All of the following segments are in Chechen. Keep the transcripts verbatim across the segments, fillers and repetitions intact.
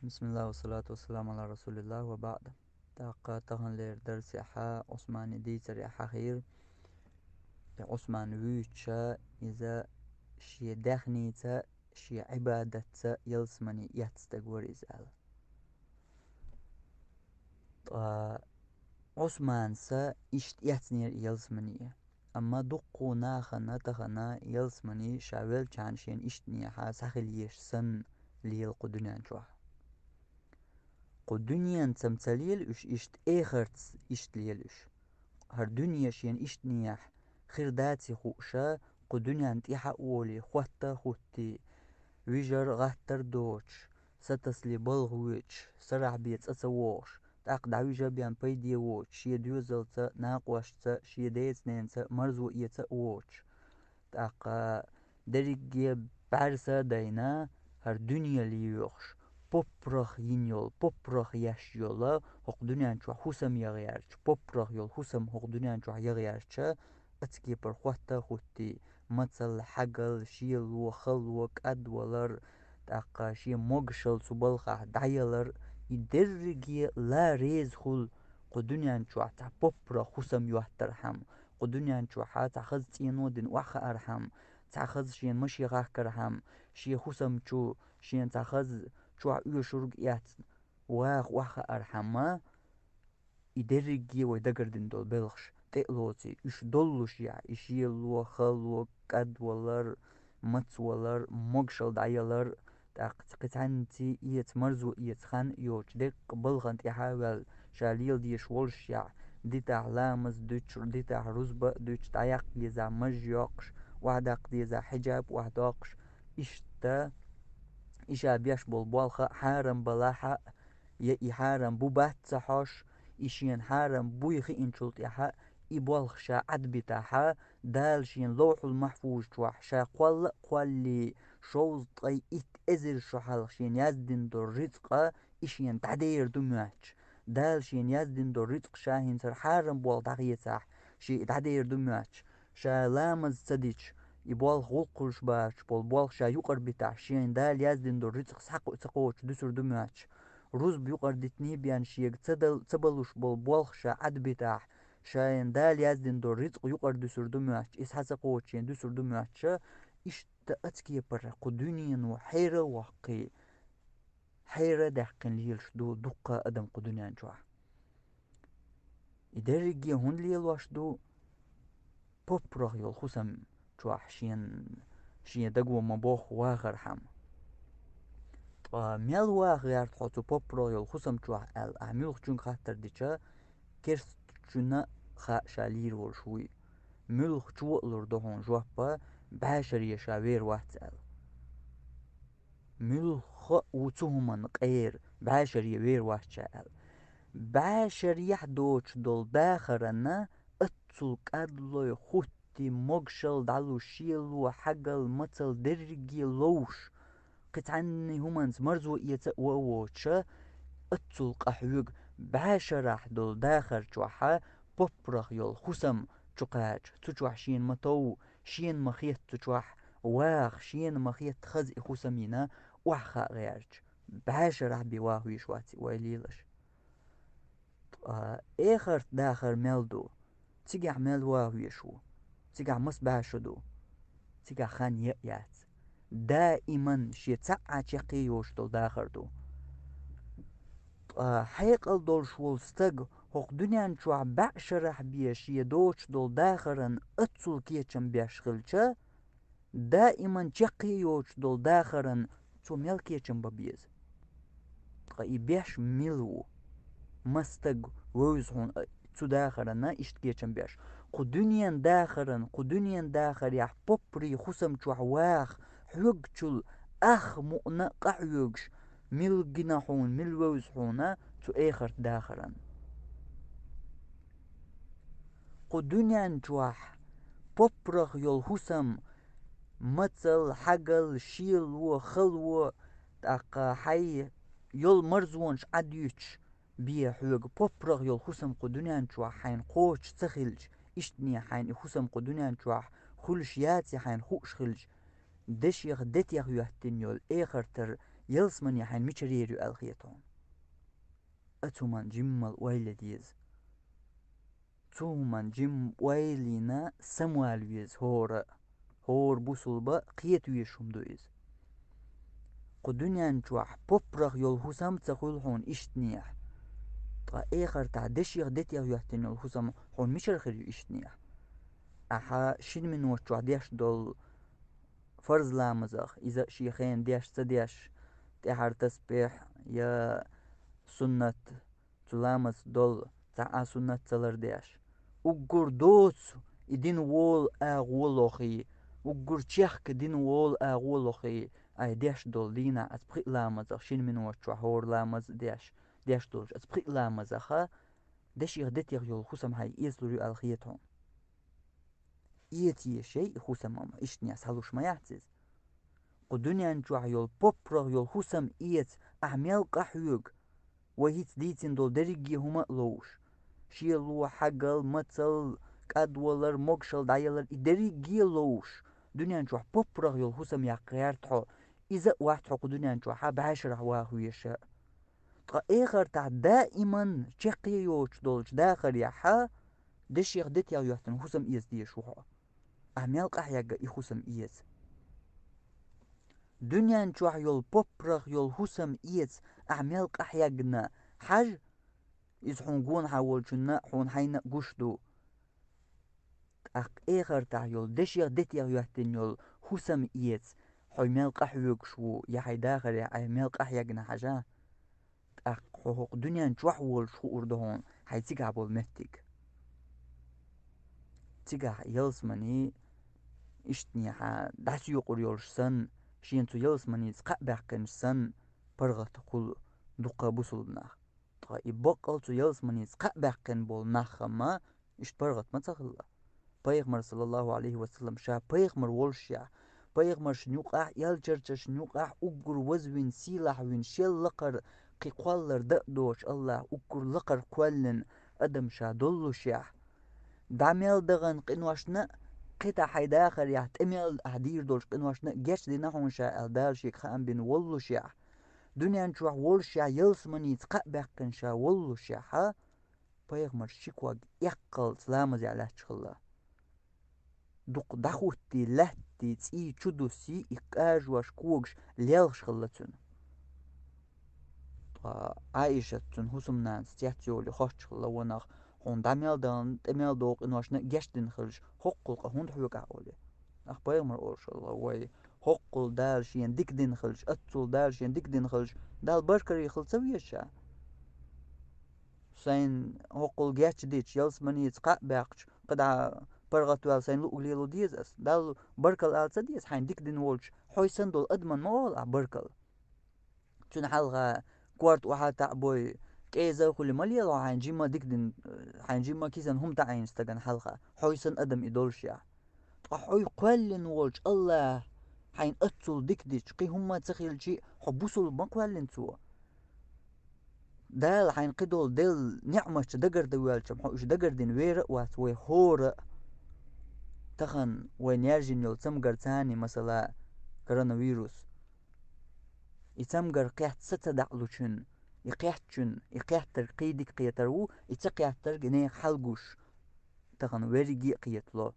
Бисмиллах, ва салату ва саламу ала расулиллах, ва баъд. ТӀаккха таханлера дарсехьа Ӏусмана дийцаре хьахийра. И Ӏусман вуьйцуша, иза шен даьхница, шен Ӏибадатца ялсамане эцна стаг вара иза аьлла. Ткъа Ӏусманца иштта эцнера ялсамане. Амма дуккха нахана тахана ялсамане ша велчахьана шена иштта нехьа схьахила езаш санна лела кху дуьнен чохь. Кху дуьненца-м ца лела уьш иштта, эхартца иштта лела уьш. ХӀара дуьне шена иштта нехьа хир даций хууша, кху дуьнен тӀаьхьа а волий, хотта а хӀуттий, вижар-гӀаттар а доцуш, сатасале балха воьдуш, сарахь бен цӀа ца вогӀуш, тӀаккха дӀавижа а бен пайде воцуш, шен доьзалца, накъостца, шен деца-ненаца марзо эца а воцуш. ТӀаккха дерриге бӀаьрса а дайна, хӀара дуьне лелош, поппарах йина йолу, поппарах еш йолу, хӀокху дуьнен чохь хӀусам яха яьрча, поппарах йолу хӀусам хӀокху дуьнен чохь яха яьрча, оцу кепара хотта а хӀуттий, мацалла, хьагалла, шело, хало, кӀадвалар, тӀаккха шен могашалла цу балхахь дӀаялар, и дерриге ла реза хуьлу кху дуьнен чохь цхьа поппарах хӀусам йоттархьама, кху дуьнен чохьа цхьа хаза цӀено дина охьахаархьама, цхьа хаза шена машен хахкархьама, шен хӀусам чу шена цхьа хаза чохь оьшург а эцна, ваха охьахаархьама, и дерриге вай дагардина долу белхаш тӀе а лоций, уьш доллушехь, и шело, хало, кӀадвалар, мацвалар, могашалла дӀаялар, тӀаккха кхин цхьаьнций эца, марзо эца хан а йоцуш, деккъа балхана тӀаьхьа а ваьлла, ша лела дезаш волушехь, дитахь ламаз дуьтуш, дитахь рузба а дуьтуш, дӀаяккха дезахь маж йоккхуш, охьадаккха дезахь хьиджаб охьадоккхуш, иштта, и ша беш болу болх а хьарам балахь а, я и хьарам бу бац ца хьожуш, и шена хьарам буй хиъначул тӀаьхьа, и болх ша Ӏадбитахь, Дала шен Ловхьул-Махьфуз чохь ша кхолла а кхоллий, шовзткъе итт эзар шо хьалха шена яздина долу рицкъа и шена дӀадер ду моьттуш. Дала шена яздина долу рицкъа ша хӀинца хӀара хьарам болх дӀахецахь, шен и дӀадер ду моьттуш. Ша ламаз ца дича, и болх гӀуллакх хуьлуш бацахь, болу болх ша юкъара битахь, шена Дала яздина долу рицкъа схьа кху-, ца кхочуш дуьсур ду моьттуш. Рузба юкъара дитиний бен шега ца дал-, ца балуш болу болх ша Ӏадбитахь, шена Дала яздина долу рицкъа юкъара дуьсур ду моьттуш, иза схьа ца кхочуш шена дуьсур ду моьттуша, иштта оцу кепара кху дуьнено хьера а воккхий, хьера а даьккхина лелаш ду дуккха а адам кху дуьнен чохь. И дерриге хӀунда лелош ду? Поппарах йолу хӀусам чохь шен, шен даго ма-бохху вахархьама. Ткъа мел ваха гӀерта хьо цу поппарах йолу хӀусам чохь аьлла, ахь муьлххачуьнга хаттар дича, керстачунна хаьа ша лийр волуш вуй. Муьлххачо а лур ду хьуна жоп, бӀешаре ша вер вац аьлла. Муьлхха а ву цу хӀуманна къера, бӀешаре вер вац ша аьлла. БӀешарехь доцуш долу дахарана оццул кӀадлой, хӀуттий, могашалла дӀалуш, шело, хьагалла, мацалла дерриге ловш, кхин цхьанний хӀуманца марзо эца а ван а воцуша, оццул къа хьоьгу бӀешарахь долу дахар чохьа поппарах йолу хӀусам чу кхача, цу чохь шена ма тов, шена ма хетта цу чохь ваха, шена ма хетта хаза и хӀусам йина охьахаа гӀерташ. БӀешарахь бен ваха везаш вац и вай лелаш. Ткъа эхарт дахар мел ду? Цигахь мел ваха везаш ву? Цигахь маса бӀе шо ду? Цигахь хан е а яц. Даиман шен цхьа а чекх йоцуш долу дахар ду. Ткъа хьекъал долуш волу стаг хӀокху дуьнен чохь бӀешарахь бен шен доцуш долу дахаран оццул кечам беш хилча, даиман чекх йоцуш долу дахаран цо мел кечам бан беза? Ткъа и беш мила ву? Маса стаг вевза хьуна цу дахарана иштта кечам беш? Кху дуьнен дахаран, кху дуьнен дахарехь поппарий хӀусам чохь ваха хьоьгучул ах мукъна а къахьоьгуш, мила гина хьуна, мила вевза хьуна цу эхарт дахаран? Кху дуьнен чохь поппарах йолу хӀусам, мацалла, хьагалла, шело, хало, тӀаккха хьайн йолу марзонаш Ӏадуьтуш бен хьоьгу поппарах йолу хӀусам кху дуьнен чохь хьайна кхочуш ца хилча, иштта хьайна и хӀусам кху дуьнен чохь хуьлуш яций хьайна хууш хилча, дешех, детех йоьттина йолу эхартара Ялсамани хьайна мичара ер ю аьлла хета хьуна. Ацу хӀуманна жиммал ойла е деза. Цу хӀуманна жимма ойла йина самавала веза хӀора, хӀора бусулба кхета везаш хӀума ду иза. Кху дуьнен чохь поппарах йолу хӀусам ца хуьлу хьуна иштанехь, ткъа эхартахь дешех, детех йоьттина йолу хӀусам хьуна мичара хир ю иштанехь? Ахьа шина минот чохь деш долу фарз ламазах, иза шен хенахь деш ца деш, тӀаьхьара тасбихь я суннат, цу ламаз долу цхьа а суннат ца лардеш. Уггар доцу и дина волу агӀо лохий, уггар чехка дина волу агӀо лохий, ай деш долу дийнахь аса пхи а ламазах, шина минот чохь хӀора ламаз деш, деш долчу аса пхи а ламазаха, дешех, детех йолу хӀусам хьайна эцалур ю аьлла хета хьуна. Эца езаш яй и хӀусам, амма иштанехь схьалуш ма яц иза. Кху дуьнен чохь йолу поппарах йолу хӀусам эца, ахьа мел къахьоьгу, вай хӀинца дийцина долу дерриге хӀума а ловш. Шело, хьагал, мацалла, кӀадвалар, могушалла дӀаялар, и дерриге а ловш, дуьнен чохь поппарах йолу хӀусам яккха гӀерта хьо, иза а вац хьо кху дуьнен чохь бӀешарахь ваха везаш. Ткъа эхартахь даиман чаккхе йоцуш долчу дахарехь дешех, детех йоьттина хӀусам эца дезаш ву хьо. Ахьа мел къахьегна и хӀусам эца? Дуьнен чохь йолу поппарах йолу хӀусам эца, ахьа мел къахьегна, хьажа, иза хьуна гонахьа волчунна а, хьуна хьайна а гуш ду. ТӀаккха эхартахь йолу дешех, детех йоьттина йолу хӀусам эца, хьо мел къахьоьгуш ву, я хьайн дахарехь ахьа мел къахьегна, хьажа. ТӀаккха хьо хӀокху дуьнен чохь волуш хуур ду хьуна хьайн цигахь болу меттиг. Цигахь ялсамани иштанехьа дӀасаекъур йолуш санна, шена цу ялсаманица кхаъ баьккхинчу санна, паргӀатахула дуккха бусулба нах. Ткъа и баккъал цу ялсаманица кхаъ баьккхина болу нах-м иштта паргӀат ма ца хилла. Пайхамар, саллаллаху алейхи ва саллам, ша пайхамар волушехь, пайхамаршна юкъахь, элчанашна юкъахь уггар вазвина, сийлахь вина, шел лакхара кхин кхоллар дан а доцуш, Аллаха уггар лакхара кхоьллина адам ша доллушехь, дӀа мел дахана къиношна а, кхин тӀе хьайн дахарехь тӀе мел ахьа дийр долчу къиношна а гечдина хьуна ша аьлла, Дала шега хаам бина воллушехь, дуьнен чохь волушехь, ялсаманица кхаъ баьккхина ша воллушехь, пайхамар ши ког эккхалц ламазехь лаьтташ хилла. Дукха дӀахӀуттий, лаьттий, цӀий чу дуссий, и къажош, когаш лелхаш хилла цуьнан. Ткъа Ӏаишат, цуьнан хӀусамнанас, цецйолий хоттуш хилла: «Ва нах, хьуна дӀа мел дахана, тӀе мел догӀу къиношна а гечдина хилча, хӀоккхул къа хӀунда хьоьгу ахь?» — олий. Нах, пайхамар олуш хилла: «Вай, хӀоккхул Дала шена дика дина хилча, аццул Дала шена дика дина хилча, Дала баркалле хила ца веза ша? Сайна хӀоккхул гечдича, ялсаманица кхаъ баьккхича, кхидӀа паргӀатваьлла сайна луъуг лело деза ас? Далла баркалла ала ца деза хьайна дика дина волчу хьой санна долу адаман?» — ма олу ахь баркалла. Цуьнан хьалха корта охьа таӀа бой, кӀеза а хуьлий ма лела хьо, хьайна жимма дика дина, хьайна жимма кисана хӀума таӀийна стагана хьалха, хьой санна адам и долушехь. Ткъа хьой кхоьллина волчу Аллаха хьайна аццул дика дича, кхин хӀумма а ца хилчий, хьо бусулба ма кхоьллина Цо. Дала хьайна кхидолу делла неӀматаш дагардан воьлча-м, хьо уьш дагардина вер а вац вай хӀора а. Тахана вайна яьржина йолу цамгар царний, масала, коронавирус. И цамгар кхетта са ца дакъалучун, и кхеттачун, и кхеттарг кхин дика кхетар ву, и ца кхеттарг нехан хьал гуш, тахана верриге а кхетало.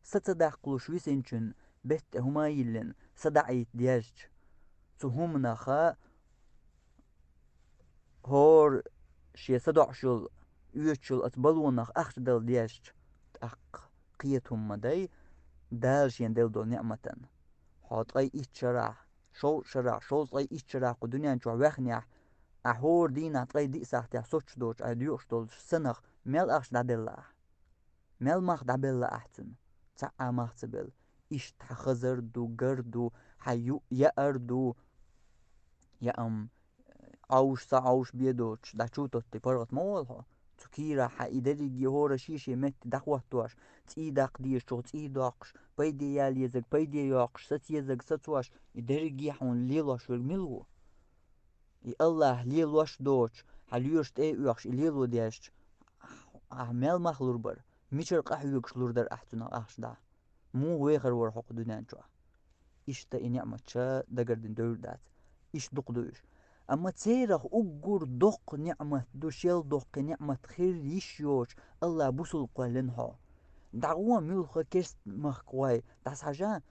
Са ца даккхалуш висинчун бетта тӀе хӀума а йиллина, са даӀийта дезча, цу хӀуманаха хӀора шен са доӀуш йолу, оьцуш йолу оцу балонах ахча дала дезча, тӀаккха кхета хӀума ма дай Дала шена делла долу неӀматан. Хьо ткъе итт шарахь, шовзткъа шарахь, шовзткъе итт шарахь кху дуьнен чохь ваьхнехь, ахь хӀора дийнахь ткъе диъ сахьтехь соцуш доцуш, ахь доьӀуш долчу санах мел ахча дӀаделла ахь? Мел мах дӀабелла ахь цуьнан? Цхьа а мах ца белла. Иштта хьан хазар ду, гар ду, хьан юъ яар ду, я ам Ӏовш, ца Ӏовш бен доцуш, дӀа чу тоттий паргӀат ма волу хьо. Цу кийрахь хьан и дерриге хӀора шен-шен метте дӀахӀоттош, цӀий даккха дезачух цӀий доккхуш, пайде яла езарг пайде йоккхуш, саца езарг сацош, и дерриге хьуна лелош верг мила ву? И Аллахь лелош доцуш, хьан лоьраш тӀе а оьхуш, и лело дезча, ахь мел мах лур бара, мичара къахьоьгуш лур дара ахь цунах ахча дӀа? Муха вехар вара хьо кху дуьнен чохь? Иштта и неӀматаш дагардина девр дац. Иштта дукха ду уьш. Амма церах уггар доккха ниӀмат ду, шел доккха ниӀмат хир йиш йоцуш, АллахӀа бусулба кхоьллина хьо. ДӀагӀо муьлхха керста махкахой, дӀасахьажа,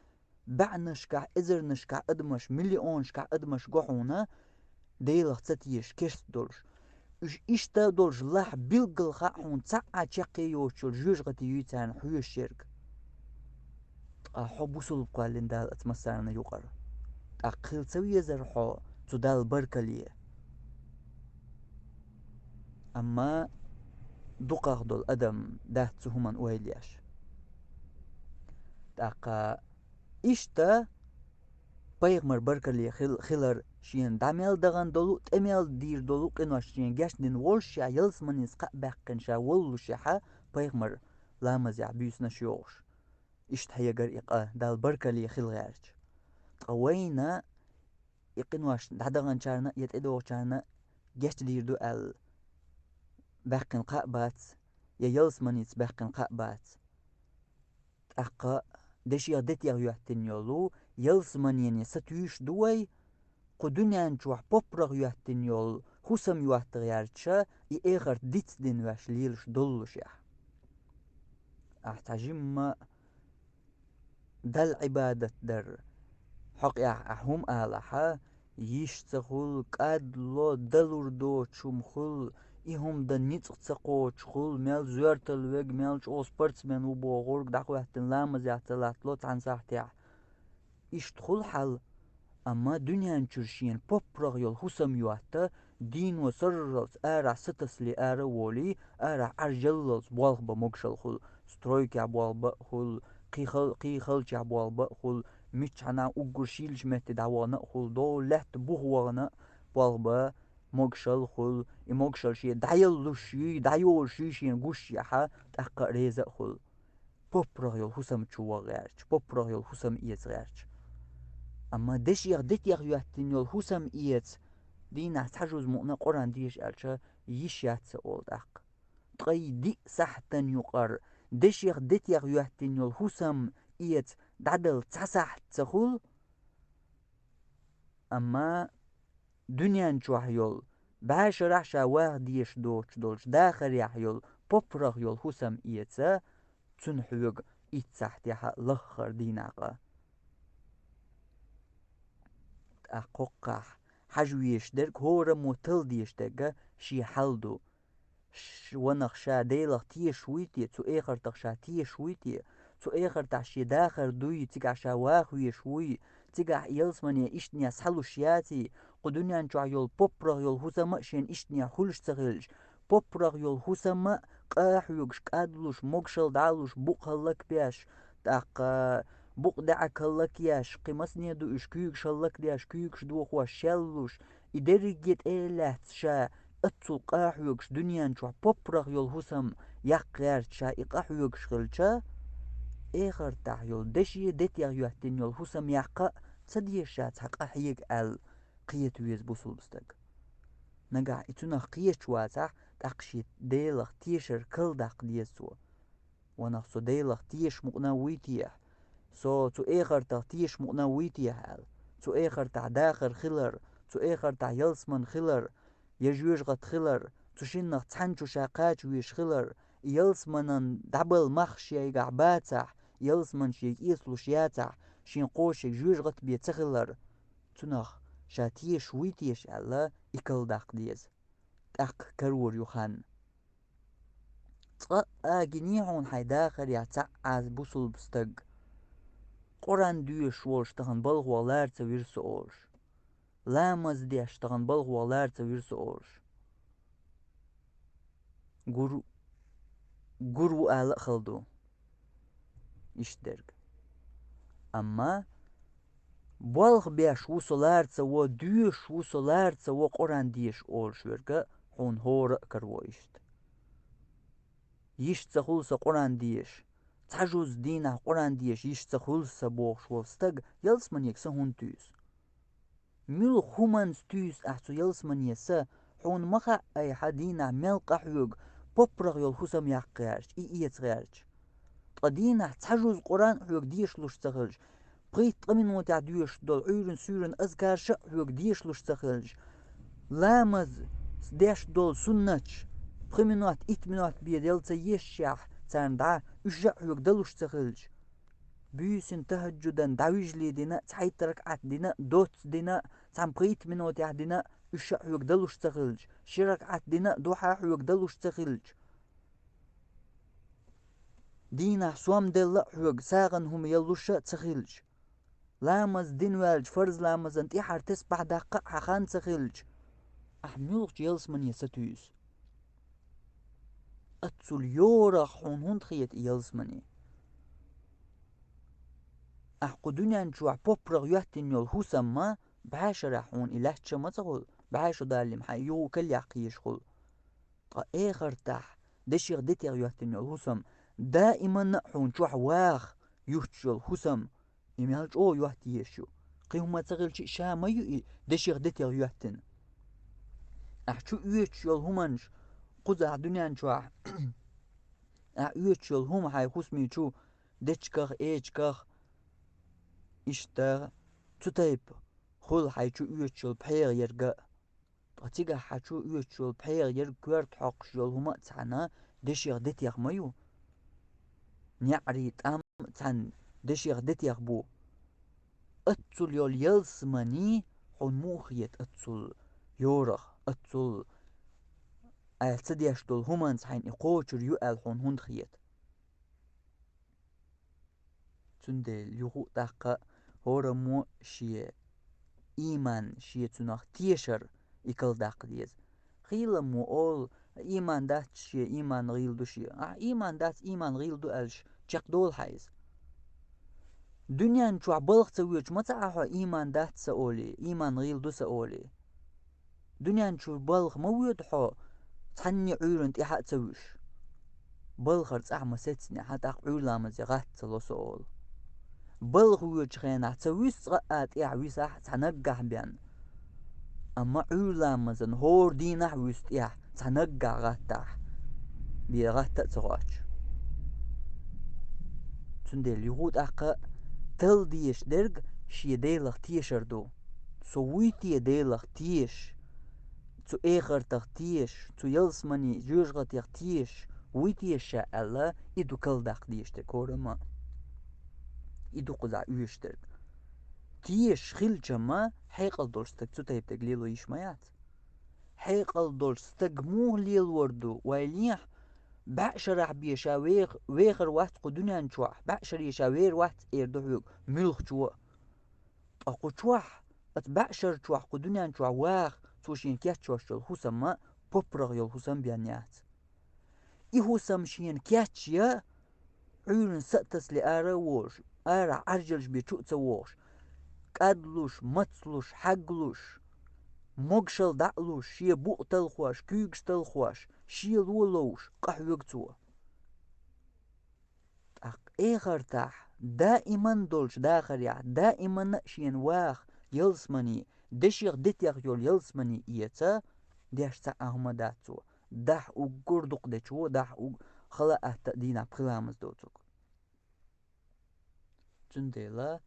бӀаьннашкахь, эзарнашкахь адамаш, миллионашкахь адамаш го хьуна, Делах ца тешаш, керста долуш. Уьш иштта долуш лахь, билггал хаьа хьуна, цхьа а чаккхе йоцуш йолу жоьжахати юй царна хьоьжуш ерг. Ткъа хьо бусулба кхоьллина Дала оцу массарна юкъара. ТӀаккха хила ца везара хьо цу Далла баркалле? Амма дукхах долу адам дац цу хӀуманна ойла еш. ТӀаккха иштта пайхамар баркалле хил-, хилар шена дӀа мел дахана долу, тӀе мел дийр долу къинош шена гечдина волушехь, ялсаманица кхаъ баьккхина ша воллушехь, пайхамар ламазехь буьйсанаш йохуш. Иштта хьегара и къа, Далла баркалле хила гӀерташ. Ткъа вайна и къинош дӀадаханчарна а, я тӀедогӀучарна а гечдийр ду аьлла баьккхина кхаъ бац, я ялсаманица баьккхина кхаъ бац. ТӀаккха дешех, детех йоьттина йолу ялсаманене сатуьйсуш ду вай, кху дуьнен чохь поппарах йоьттина йолу хӀусам йотта гӀерташ, и эхарт дицдина ваьш лелаш доллушехь. Ахь цхьа жимма Далла Ӏибадат дар хьокъехь ахь хӀума алахьа, йиш ца хуьлу, кӀадло, далур доцуш хӀума хуьлу, и хӀума дан ницкъ ца кхочуш хуьлу, мел зоьртал вега, мел чӀогӀа спортсмен ву бохург, дӀахӀоьттина ламазехь ца латтало цхьана сахьтехь. Иштта хуьлу хьал, амма дуьнен чуьра шена поппарах йолу хӀусам йотта, дийно сарралц арахь сатасале ара а волий, арахь Ӏаржъяллалц болх бан могушалла хуьлу, стройкехь болх бан а хуьлу, кхин хал-, кхин халчохь болх бан а хуьлу, миччахьана уггар шийлачу метте дӀавахана а хуьлу, дов лаьтта буха вахана а болх бан могушалла хуьлу, и могушалла шен дӀаяллуш юй, дӀайолуш юй шена гуш яхьа, тӀаккха а реза а хуьлу. Поппарах йолу хӀусам чу ваха гӀерташ, поппарах йолу хӀусам эца гӀерташ. Амма дешех, детех йоьттина йолу хӀусам эца, дийнахь цхьа жуз мукъана Къуръан деша аьлча, йиш яц сан олу тӀаккха. Ткъе диъ сахьтан юкъара дешех, детех йоьттина йолу хӀусам эца дӀадала цхьа сахьт ца хуьлу, амма дуьнен чохь йолу, бӀешарахь ша ваха дезаш доцуш долчу дахарехь йолу, поппарах йолу хӀусам эца, цуьнан хьоьга итт сахьтехь а лаххара дийнахь къа. ТӀаккха хӀокхахь хьажа везаш дерг, хӀораммо талла дезаш дерг шен хьал ду. Ш-, ванах ша Делах тешаш вуй те, цу эхартах ша тешаш вуй те, цу эхартахь шен дахар дуй, цигахь ша ваха везаш вуй, цигахь ялсамане иштта схьалуш яций, кху дуьнен чохь йолу поппарах йолу хӀусам а шена иштта хуьлуш ца хилча, поппарах йолу хӀусам а къа хьоьгуш, кӀадлуш, могушалла дӀалуш, букъ хӀаллакбеш, тӀаккха букъ даьӀахк хӀаллакъеш, кхин масане ду уьш, куьйгаш хӀаллакдеш, куьйгаш дохош, шеллуш, и дерриге тӀе а лаьцна ша, оццул къа хьоьгуш, дуьнен чохь поппарах йолу хӀусам яккха гӀерташ ша и къа хьоьгуш хилча, эхартахь йолу дешех, детех йоьттина йолу хӀусам яккха а ца деза ша цхьа къа хьега аьлла, кхета веза бусулба стаг. Нагахь и цунах кхеташ вацахь, тӀаккха шен Делах тешар калдаккха деза цо. Ванах со Делах тешаш мукъана вуй техьа, со цу эхартах тешаш мукъана вуй техьа аьлла, цу эхартахь дахар хилар, цу эхартахь ялсаман хилар, я жоьжахати хилар, цу шиннах цхьаьна чу ша кхача везаш хилар, и ялсаманан дӀабала мах шегахь бацахь, ялсаман шега эцалуш яцахь, шен кхо шега жоьжахати бен ца хилар, цунах ша тешаш вуй теша аьлла, и калдаккха деза. ТӀаккха карор ю хан. Цкъа а гиний хьуна хьайн дахарехь цхьа а бусулба стаг, Къуръан доьшуш волуш тахана балхо лара ца вира со олуш, ламаз деш тахана балхо лара ца вира со олуш? Гур, гур ву ала а хала ду. Иштта дерг. Амма болх беш ву со лара ца во, доьшуш ву со лара ца во Къуръан деша олуш верг а хьуна хӀора а караво иштта. Йиш ца хуьлу сан Къуръан деша, цхьа жуз дийнахь Къуръан деша йиш ца хуьлу сан бохуш волу стаг ялсаманега сан хӀунда туьйсу? Муьлха хӀуманца туьйсу ахь цу ялсамане сан? Хьуна ма хаьа айхьа дийнахь мел къа хьоьгу, поппарах йолу хӀусам яккха гӀерташ, и эца гӀерташ. Ткъа дийнахь цхьа жуз Къуръан а хьоьга дешалуш ца хилча, Пхийтта-ткъа минотехь доьшуш долу Ӏуьйранна-суьйранна азкарш а хьоьга дешалуш ца хилча, ламаз деш долу суннаташ пхи минот, итт минот бен делла ца езачехь, царна дӀа уьш а хьоьга далуш ца хилча, буьйсанна тахӀаджудан дӀавижале дина а, цхьайтта ракаӀат дина а, доцца дина а, цхьана пхийтта минотехь дина а, уьш а хьоьга далуш ца хилча, ши ракаӀат дина а, духьа хьоьга далуш ца хилча, дийнахь сом делла а хьоьга сагӀина хӀума яллуш а ца хилча, ламаз дина ваьлча, фарз ламазан тӀаьхьара тесбахь даккха а хьан хан ца хилча, ахь муьлхачу ялсамане сатуьйсу? Аццул йорах хьуна хӀунда хета и ялсамане? Ахь кху дуьнен чохь поппарах йоьттина йолу хӀусам ма бӀе шарахь хьуна и лаьтташ ма ца хуьлу, бӀе шо даллий хьан юха кхел яккха езаш хуьлу. Ткъа эхартахь дешех-детех йоьттина йолу хӀусам, даиманна а хьуна чохь ваха юьттуш йолу хӀусам, и мел чӀогӀа йотта езаш ю. Кхин хӀума ца хилча а, ша ма ю и дешех-детех йоьттина. Ахь чу оьцуш йолу хӀуманаш кхузахь дуьнен чохь, ахь оьцуш йолу хӀума хьайн хӀусаме чу дечигах, эчигах, иштта цу тайпа хуьлу хьайн чу оьцуш йолу пхьегӀа ерг а. Ткъа цигахь хьан чу оьцуш йолу пхьегӀа ерг, коьрта хьокхуш йолу хӀума а цхьана дешех-детех ма ю. НеӀарий тӀам а цхьана дешех-детех бу. Аццул йолу ялсамане хьуна муха хета аццул йорах, аццул айхьа ца деш долу хӀуманца хьайна и кхочур ю аьлла хьуна хӀунда хета? Цундела юха а тӀаккха хӀораммо шен ийман, шен цунах тешар и калдаккха деза. Хийламо олу, ийман дац шен, ийман гӀийла ду шен. Ахь ийман дац, ийман гӀийла ду аьлча, чекхдолу хьан иза? Дуьнен чохь балха ца воьдуш ма ца Ӏа хьо ийман дац сан олий, ийман гӀийла ду сан олий. Дуьнен чу балха ма воьду хьо, цхьанне Ӏуьйранна тӀаьхьа а ца вуьш. Балхара цӀахь ма сецне хьан, тӀаккха Ӏуьйра ламазе гӀатта ца ло со олу. Балха воьдучу хенахь ца вуьсу цкъа а тӀаьхьа висахь а цхьа наггахь бен. Амма Ӏуьйра ламазан хӀора дийнахь а вуьсу тӀаьхьа цхьа наггахь гӀаттахь, бен гӀатта а ца гӀоттуш. Цундела юха а тӀаккха талла дезаш дерг шен Делах тешар ду. Со вуй те Делах тешаш, цу эхартах тешаш, цу ялсамане жоьжахатех тешаш вуй те ша аьлла, и ду калдаккха дезаш дерг хӀораммо а. И ду кхузахь оьшуш дерг. Тешаш хилча-м, хьекъал долуш стаг цу тайпа дерг лело йиш ма яц. Хьекъал долуш стаг муха лелор ду, вай лехьа, бӀе шарахь бен ша вех-, вехар вац кху дуьнен чохь, бӀе шаре ша вер вац эр ду хьоьга муьлххачо а. Ткъа кху чохь, оцу бӀе шар чохь, кху дуьнен чохь ваха, цо шена кечъеш йолу хӀусам-м поппарах йолу хӀусам бен яц. И хӀусам шена кечъян, Ӏуьйранна са а тасале ара а волуш, арахь Ӏаржъеллачу бен чу а ца вогӀуш, кӀадлуш, мацлуш, хьаглуш, могашалла дӀа а луш, шен букъ талхош, куьйгаш талхош, шен ло ловш къахьоьгу цо. ТӀаккха эхартахь, даиман долчу дахарехь, даиманна а шена ваха ялсамане, дешех-детех йолу ялсамане эца, деш цхьа а хӀума дац цо. Дахь уггар дукха дечо, дахь уг-, хала а, атта а дийнахь пхи ламаз доцург. Цундела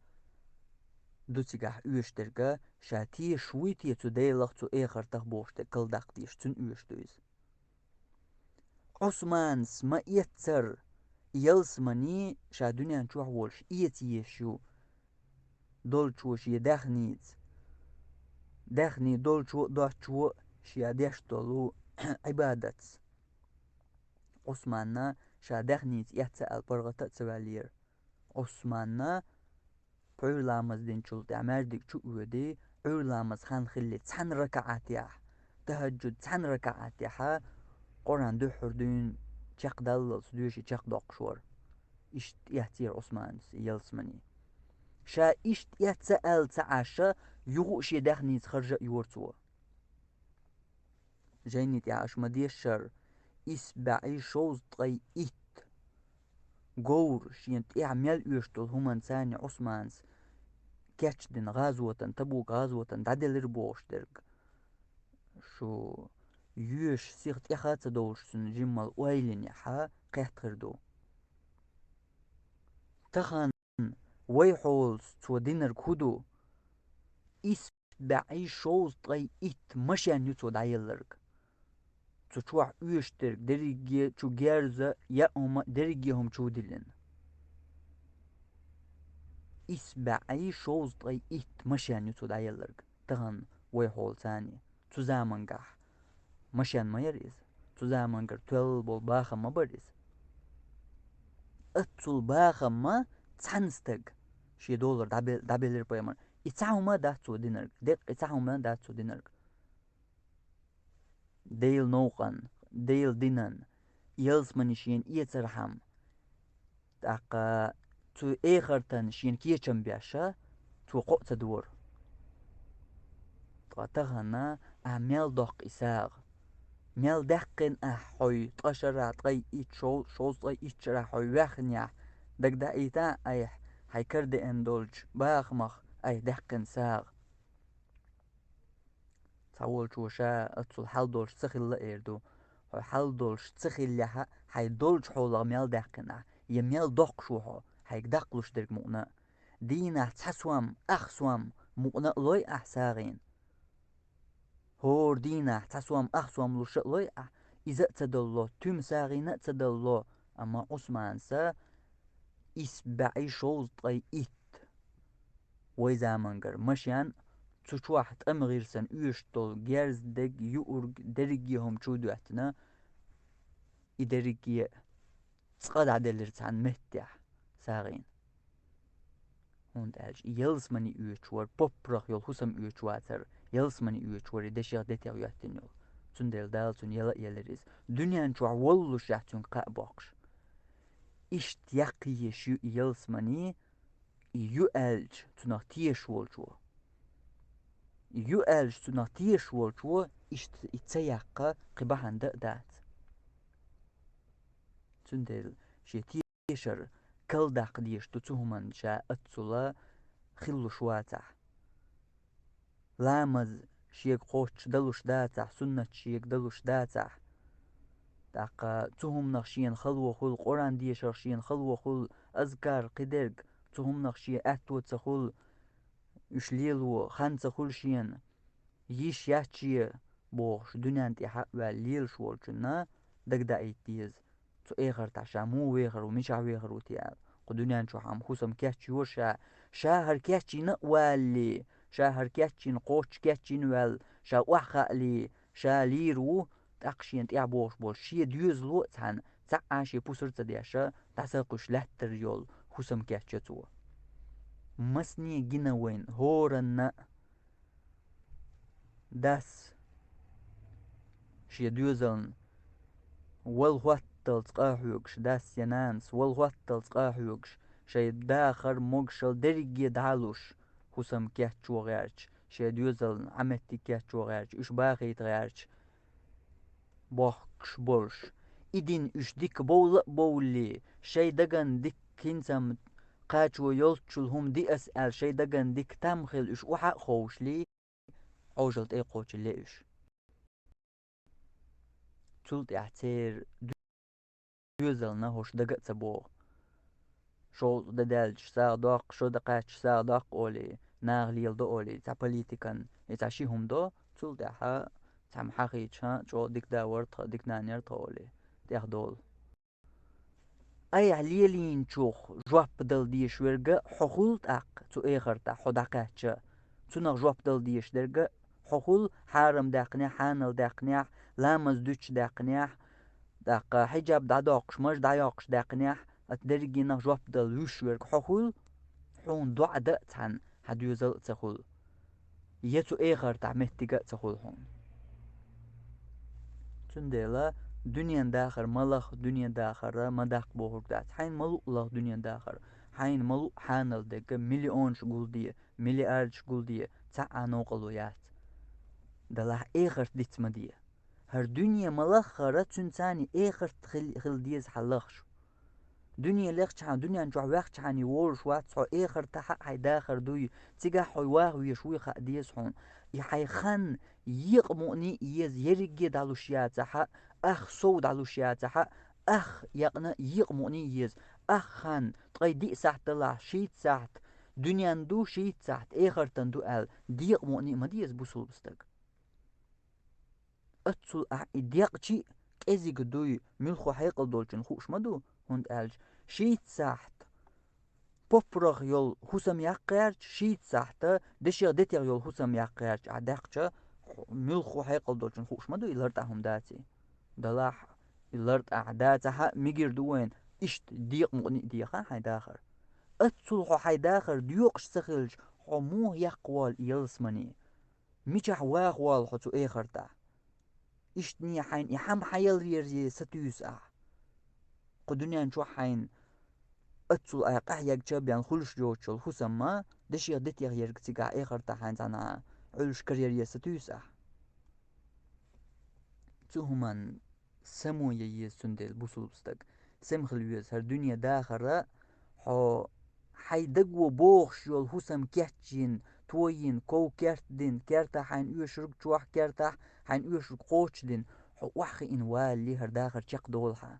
ду цигахь оьшуш дерг, ша тешаш вуй те цу Делах, цу эхартах бохуш дерг калдаккха дезаш, цуьнан оьшуш ду иза. Ӏусманас ма-эццара ялсамане ша дуьнен чохь волуш эца езаш ю. Долчо шен даьхница, даьхни долчо а, доцчо а шен деш долу Ӏибадатца. Ӏусманна ша даьхница эцна аьлла паргӀат а ца ваьллера. Ӏусманна пхьуьйра ламаз динчул тӀаьхьа маьждиг чу а воьдий, Ӏуьйра ламаз хан хилли цхьана ракаӀатехь, тахӀаджуд цхьана ракаӀатехь, Къуръан дуьххьара дуьйна чекхдаллалц доьший чекхдоккхуш вара. Иштта эцнера Ӏусманас ялсамане. Ша иштта эцна аьлла ца Ӏаш, юха а шен даьхница харжа а йора цо. Жайни тӀехь аша ма-дешшара, исс бӀе шовзткъе итт говр шена тӀехь мел оьшуш долу хӀуманца Ӏусманас кечдина гӀазотан, Табук гӀазотан дӀаделира бохуш дерг. Шу йоьшуш сиха тӀех а ца довлуш цуьнан жиммал ойла йинехь кхетта хир ду. Тахана Вай хьолаца цо динарг хӀун ду? Исс бӀаьи шовзткъе итт машен ю цо дӀаелларг. Цу чохь оьшуш дерг дерриге чу герз а, яа хӀума а, дерриге хӀума чу диллина. Исс бӀаьи шовзткъе итт машен ю цо дӀаелларг тахана вай хьолаца. Цу заманчохь машен ма яра иза. Цу заманчохь тоьлла болу бахам ма бара иза. Оццул бахам ма цхьана стага шен долара дӀабе-, дӀабелира пайхамар. И цхьа хӀума а дац цо динарг, деккъа и цхьа хӀума а дац цо динарг. Делан новкъан, Делан динан, ялсамане шена эцархьама, тӀаккха цу эхартан шена кечам беш а, цо кхоъ ца дора. Ткъа тахана ахь мел доккху и сагӀа? Мел даьккхина ахь хьо ткъа шарахь, ткъе итт, шов-, шовзткъе итт шарахь хьо ваьхнехь, дагадаийта а айхьа хьайн кара деана долчу бахамах айхьа даьккхина сагӀа? Цхьаволчо ша оццул хьал долуш ца хилла эр ду. Хьо хьал долуш ца хиллехь а, хьайн долчу хьолах мел даьккхина ахь, я мел доккхуш ву хьо, хьайга даккхалуш дерг мукъана а. Дийнахь цхьа сом, ах сом мукъана а лой ахь сагӀина? ХӀора дийнахь цхьа сом, ах сом луш а лой ахь, иза а ца далло, туьма сагӀина а ца далло, амма Ӏусманас исс бӀаьи шовзткъе итт вай заманчохь машен, цу чохь тӀамгӀирсан оьшуш долу герз, дерг, юург, дерриге хӀума чу доьттина, и дерриге цкъа дӀаделлира цхьана меттехь сагӀина. ХӀунда аьлча и ялсамане оьцуш вара, поппарх йолу хӀусам оьцуш вацара, ялсамане оьцуш вара и дешех, детех йоьттина йолу. Цундела Дала цунна яла а елира иза. Дуьнен чохь воллушехь цуьнга кхаъ боккхуш. Иштта яккхий еш ю и ялсамане, и ю аьлча цунах тешаш волчо. И ю аьлча цунах тешаш волчо иштта и ца яккха кхин бахьана дан а дац. Цундела шен тешар калдаккха дезаш ду цу хӀуманна ша оццула хилалуш вацахь. Ламаз шега кхоччуш далуш дацахь, суннат шега далуш дацахь. ТӀаккха цу хӀуманах шена хало хуьлу, Къуръан дешарх шена хало хуьлу, азкар, кхидерг, цу хӀуманах шен аьтто ца хуьлу, уьш лело хан ца хуьлу шена, йиш яц шен бохуш, дуьнен тӀехь а ваьлла лелаш волчунна дагадаийта деза. Цу эхартахь ша муха вехар ву, мичахь вехар ву те аьлла. Кху дуьнен чохь-м хӀусам кечйора ша. Ша хӀара кечйина а валале, ша хӀара кечйина, кхоччуш кечйина ваьлла, ша охьахаале, ша лийр ву, тӀаккха шена тӀехь бохуш болу шен доьзало а цхьаьна, цхьа а шен пусар ца деш, дӀасакхуьйсуш лаьттар йолу хӀусам кечйо цо. Масане гина вайна хӀоранна а, дас шен доьзална вала хӀотталц къа а хьоьгуш, дас я нанас вала хӀотталц къа а хьоьгуш, шайн дахар, могушалла дерриге дӀа а луш, хӀусам кечйо гӀерташ, шайн доьзална Ӏаметтиг кечйо гӀерташ, уьш бахийта гӀерташ бохкуш болуш. И дин уьш дика бовла а бовллий, шайн дагана дика хӀинца-м кхачо йолччул хӀума ди ас аьлла, шайн дагана дика там хила уьш охьа а ховшалий, Ӏожалла тӀе а кхочуьйтуш ле уьш. Цул тӀаьхьа церан доьзална хӀорш дага а ца богӀу. Шовзткъа де даьлча сагӀа доккху, шо де кхаьчча сагӀа доккху олий, наха леладо олий, цхьа политикан, и цхьа ши хӀума до, цул тӀаьхьа цхьамма хьахийча, чӀогӀа дика да вара тхан, дика нана яра тхан олий, тӀехдолу. Айхьа лелийначух жоп дала дезаш верг а хьо хуьлу тӀаккха, цу эхартахь хьо дӀакхаьчча, цунах жоп дала дезаш дерг а хьо хуьлу, хьарам даьккхинехь, хьанал даьккхинехь, ламаз дуьтуш даьккхинехь, тӀаккха хьиджаб дӀадоккхуш, маж дӀайоккхуш даьккхинехь, оцу дерригенах жоп дала вуьйш верг хьо хуьлу, хьуна доӀа дан а цхьаьна хьан доьзал а ца хуьлу. Я цу эхартахь меттиг а ца хуьлу хьуна. Цундела дуьнен дахар ма лаха, дуьнен дахар ма даккха бохург дац. Хьайна ма луъу лаха дуьнен дахар, хьайна ма луъу хьанал дерг а, миллионаш гулде, миллиардаш гулде, цхьа а новкъарло яц. Делахь эхарт диц ма де. ХӀара дуьне ма лаххара, цуьнан царний эхарт хил-, хила деза хьан лахаш. Дуьне лехчахьана, дуьнен чохь ваьхчахьана волуш вац хьо, эхартахь а хьайн дахар дуй, цигахь хьо ваха везаш вуй хаа деза хьуна. И хьайн хан екъа мукъане а еза, ерриге а дӀалуш яцахь а, ах сов дӀалуш яцахь а, ах екъна екъа мукъане а еза. ах хан, ткъе диъ сахьт далахь, шийтта сахьт дуьнен ду, шийтта сахьт эхартан ду аьлла, декъа мукъане а ма деза бусулба стаг. Оццул ахь и декъча а кӀезига дуй, муьлхха хьекъал долчун хууш ма ду, хӀунда аьлча шийтта сахьт поппарах йолу хӀусам яккха гӀерташ, шийтта сахьта дешех-детех йолу хӀусам яккха гӀерташ ахь даьккхича, муьлхха хьекъал долчун хууш ма ду и лартӀахь хӀума даций. Делахь и лартӀахь дацахь а мегар ду вайна иштта декъа мукъане а деха хьайн дахар. Оццул хьо хьайн дахар доькъуш ца хилча, хьо муха яккха воллу и ялсамане? Мичахь ваха воллу хьо цу эхартахь? Иштта хьайна и хӀума хьан ял ерзае сатуьйсу ахь? Кху дуьнен чохь хьайна оццул ахь къахьегча а бен хуьлуш йоцуш йолу хӀусам а, дешех-детех ерг цигахь эхартахь хьайна цхьанхьа Ӏуьллуш караерзае сатуьйсу ахь? Цу хӀуманна само ян еза цундела бусулба стаг. Сема хила веза хӀара дуьне дахар а, хьо хьайн даго бохуш йолу хӀусам кечйина, тойина, ков керт дина, кертахь хьайна оьшург, чохь кертахь хьайна оьшург кхочушдина, хьо охьахиъна валале хӀара дахар чекхдолу хьан.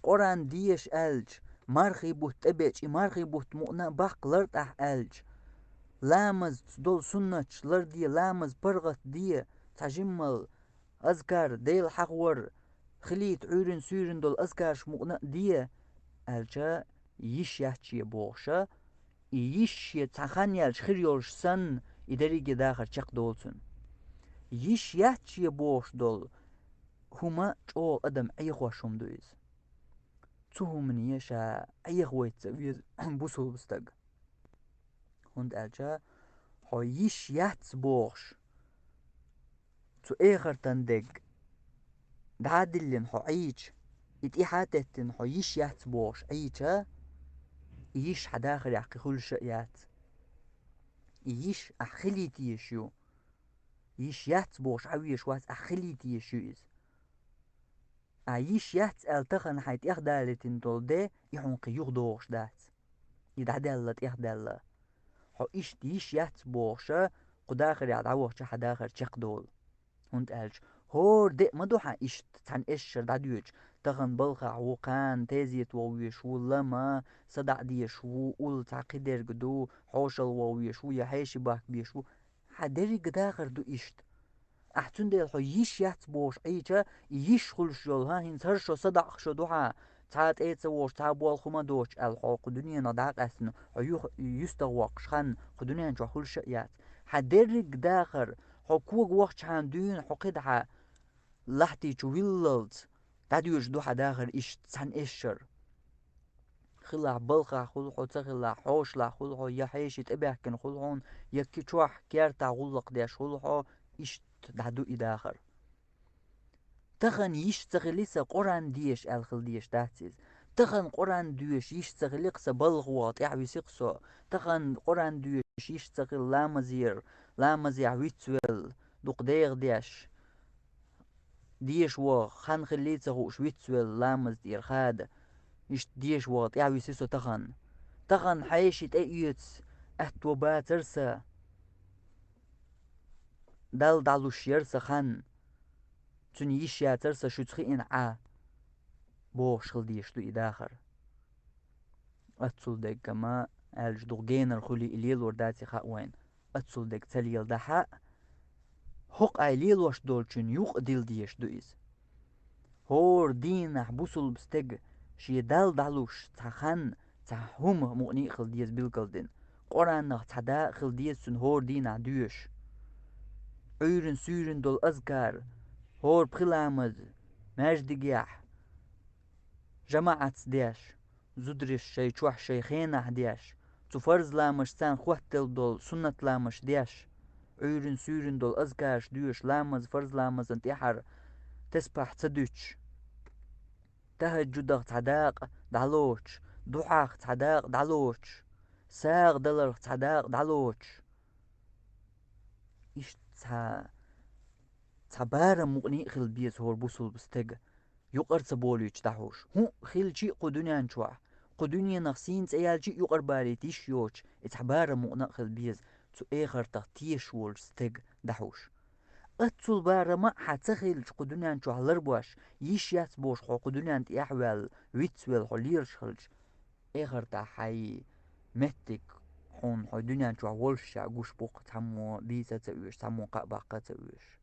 Къуръан деша аьлча, мархий бутт тӀебеача, и мархий бутт мукъана а баккха лартӀахь аьлча, ламазца долу суннаташ ларде, ламаз паргӀатде, цхьа жиммал азкар, Дела хьахавар, хилийта Ӏуьйрина-суьйрина долу азкарш мукъана а де, аьлча, йиш яц шен бохуша, и йиш шен цхьа хан яьлча хир йолуш санна, и дерриге дахар чекхдолу цуьнан. Йиш яц шен бохуш долу хӀума чӀогӀа адам Ӏехош хӀума ду иза. Цу хӀумане ша Ӏехавайта ца веза бусулба стаг. ХӀунда аьлча хьо йиш яц бохуш, цу эхартан дерг дӀа а диллина хьо Ӏийча, и тӀаьхьа а теттина хьо йиш яц бохуш Ӏийча, и йиш хьан дахарехь кхин хуьлуш а яц. И йиш ахь хилийта езаш ю. Йиш яц бохуш Ӏан везаш вац, ахь хилийта езаш ю иза. А йиш яц аьлла тахана хьайн тӀехдалийтина долу де, и хьуна кхин юхадогӀуш дац. И дӀадаьлла, тӀехдаьлла. Хьо иштта йиш яц бохуша, кху дахарехь дӀавахча хьан дахар чекхдолу. ХӀунда аьлча хӀора де а ма ду хьан иштта цхьана эшшара дӀадоьдуш, тахана балхахь ву, кхана тезета вогӀу везаш ву, лама, садаӀа дезаш ву, улла цхьа кхидерг ду, хьошалла вогӀу везаш ву я хьеший бахка безаш ву. Хьан дерриг дахар ду иштта. Ахь цундела хьо йиш яц бохуш Ӏийча, и йиш хуьлуш йолу, хӀан, хӀинца хӀара шо садаӀа шо ду хьан, цхьа тӀе а ца вогӀуш, цхьа болх хӀума доцуш аьлла, хьо кху дуьненах дӀа а къаьстина, хьо юха-, юьстах воккхуш хан кху дуьнен чохь хуьлуш а яц. Хьан дерриг дахар, хьо кога вахчахьана дуьйна хьо кхидӀа лахьти чу виллалц, дӀадоьжуш ду хьан дахар иштта цхьана эшшара. Хилахь балхахь хуьлу хьо, ца хилахь хьошалахь хуьлу хьо, я хьеший тӀебаьхкина хуьлу хьуна, я кхин чохь кертахь гӀуллакх деш хуьлу хьо, иштта дӀа ду и дахар. Тахана йиш ца хили сан Къуръан деша аьлла хила дезаш дац иза. Тахана Къуръан доьшуш йиш ца хили-кх сан балха ваха тӀаьхьа виси-кх со. Тахана Къуръан доьшуш йиш ца хили ламазера, ламазехь вицвелла, дукха дегӀ деш, деша ваха хан хиллий ца хууш вицвелла ламаз тӀера хада, иштта деша ваха тӀаьхьа виси со тахана. Тахана хьеший тӀе оьцу аьтто бацара сан, Далла дӀалуш яра сан хан, цуьнан йиш яцара сан шуьца хиъна Ӏа, бохуш хила дезаш ду и дахар. Оццул дерг ма аьлча дукха генара хуьлий и лелор даций хаьа вайна. Оццул дерг ца леладахь а, хӀокху Ӏай лелош долчун юкъа дилла дезаш ду иза. ХӀора дийнахь бусулба стеган шен Далла дӀалуш цхьа хан, цхьа хӀума мукъане а хила деза билгалдина. Къуръанах цхьа дакъа хила деза цуьнан хӀора дийнахь доьшуш. Ӏуьйрина-суьйрина долу азкар, хӀора пхи ламаз, маьждигехь, жамаӀатца деш, зударша шайн чохь шайн хенахь деш, цу фарз ламазашца царна хоттаделла долу суннат ламазаш деш, Ӏуьйрина-суьйрина долу азкараш доьшуш, ламаз, фарз ламазан тӀаьхьара тесбахь ца дуьтуш, тахӀажжудах цхьа дакъа дӀалоцуш, дуьхьах цхьа дакъа дӀалоцуш, сагӀа даларх цхьа дакъа дӀалоцуш. Иштта цхьа, цхьа барам мукъане а хила беза хӀора бусулба стеган, юкъара ца болуьйтуш дӀахьуш. ХӀуъа хилчи а кху дуьнен чохь, кху дуьненах сийна цӀе яьлчи а юкъара балийта йиш йоцуш, и цхьа барам мукъана а хила беза цу эхартах тешаш волчу стеган дӀахьуш. Аццул барама хьа ца хилча кху дуьнен чохь ларбош, йиш яц бохуш хьо кху дуьнен тӀехь а ваьлла, вицвелла хьо лелаш хилча, эхартахь хьайн меттиг хьуна хьо дуьнен чохь волуш ша гуш бу-кх, цхьаммо бийца а ца оьшу, цхьаммо кхаъ баккха а ца оьшу.